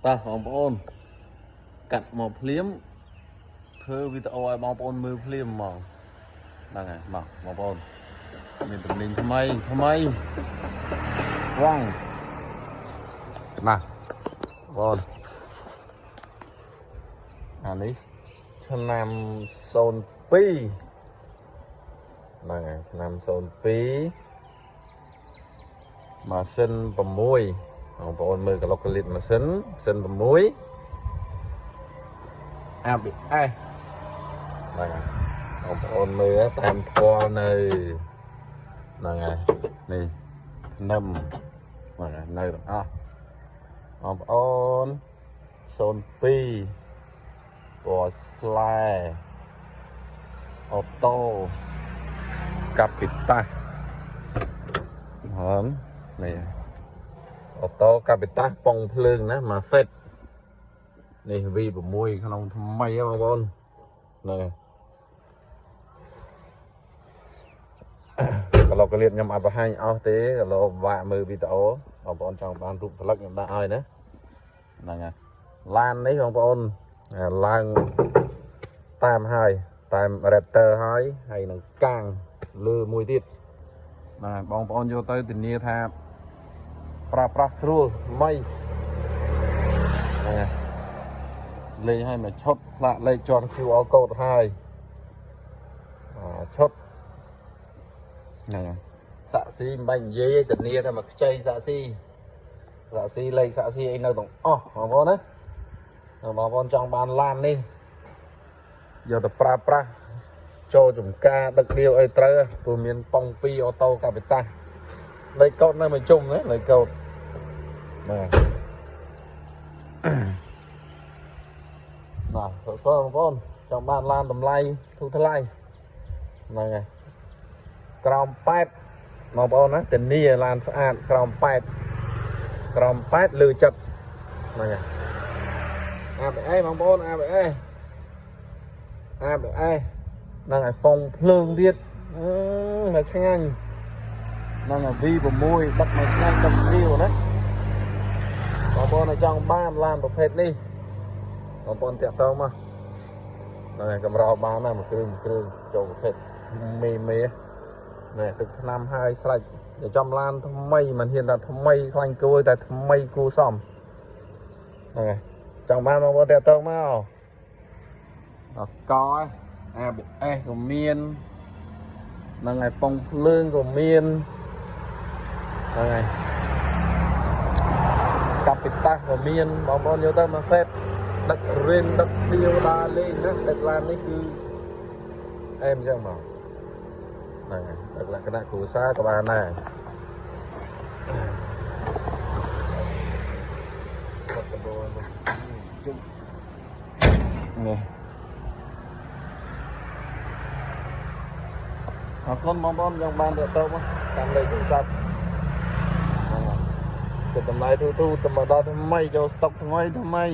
តោះបងប្អូនកាត់មកភ្លាមធ្វើវីដេអូឲ្យបងប្អូនមើលភ្លាមហ្មងហ្នឹងហើយមកបងប្អូនមានទំនិញថ្មីថ្មីវងណាបងប្អូនអានេះឆ្នាំ02ហ្នឹងហើយឆ្នាំ02ម៉ាស៊ីន6បងប្អូនមើលក្លុកក្លិតម៉ាស៊ីនម៉ាស៊ីន6 ABS ហ្នឹងហើយបងប្អូនមើលតាមថ្ពាល់នៅហ្នឹងហើយនេះធ្នឹមហ្នឹងហើយនៅទាំងអស់បងប្អូន02ពណ៌ស្លែអូតូកាពីតាហ្នឹងនេះអូតូកាពីតាប៉ុងភ្លើងណាមកសេតនេះ V6 ក្នុងថ្មីហ៎បងប្អូនហ្នឹងហើយកឡុកកលៀតខ្ញុំអត់បង្ហាញអស់ទេកឡោវាក់មើលវីដេអូបងប្អូនចង់បានរូបផលិតខ្ញុំដាក់ឲ្យណាហ្នឹងហើយឡាននេះបងប្អូនឡើងតាមហើយតាម Raptor ហើយហើយនឹងកាងលើមួយទៀតបាទបងប្អូនយកទៅធានាថាប្រើប្រាស់ស្រួលថ្មីហ្នឹងហើយលេងឲ្យមួយឈុតផ្លាកលេខជាន់ QR code ហើយអាឈុតហ្នឹងហើយសាក់ស៊ីមិនបាច់និយាយទេធានាថាមកខ្ចីសាក់ស៊ីសាក់ស៊ីលេខសាក់ស៊ីអីនៅទាំងអស់បងប្អូនណាបងប្អូនចង់បានឡាននេះយកទៅប្រើប្រាស់ចូលចំការដឹកដៀវអីត្រូវព្រោះមានប៉ុង2អូតូកាពីតាលេខកូដនៅមួយជុំណាលេខកូដបាទបាទបងប្អូនចង់បានឡានតម្លៃធូរថ្លៃហ្នឹងហើយក្រោម8បងប្អូនណាធានាឡានស្អាតក្រោម8ក្រោម8លើចិត្តហ្នឹងហើយ ABS បងប្អូន ABS ABS ហ្នឹងហើយប៉ុងភ្លើងទៀតអឺមកឆ្ងាញ់ហ្នឹងហើយ V6 ដឹកមកឆ្ងាញ់ដឹកដៀវណាបងប្អូនចង់បានឡានប្រភេទនេះបងប្អូនតាក់តងមកហ្នឹងហើយកម្របានណាមួយគ្រឿងមួយគ្រឿងចូលប្រភេទមេមេណែទឹកថ្នាំហើយស្រេចចំឡានថ្មីមិនហ៊ានថាថ្មីខ្លាញ់គួយតែថ្មីគួសមហ្នឹងហើយចង់បានបងប្អូនតាក់ទងមកអក ABS ក៏មានហ្នឹងហើយប៉ុងភ្លើងក៏មានហ្នឹងហើយកាពីតាក៏មានបងប្អូនយកទៅមកសេតដឹករិនដឹកដៀវដើរលេងណាដឹកឡាននេះគឺអែមអញ្ចឹងមកហ្នឹងហើយដឹកលក្ខណៈគ្រួសារក៏បានដែរបាត់ដបជុំនេះអរគុណបងប្អូនយ៉ាងបានទៅទៅមកតាមលេខទូរស័ព្ទហ្នឹងហើយទៅតម្លៃទូទូទៅមកដល់ថ្មីចូលស្តុកថ្មីថ្មី។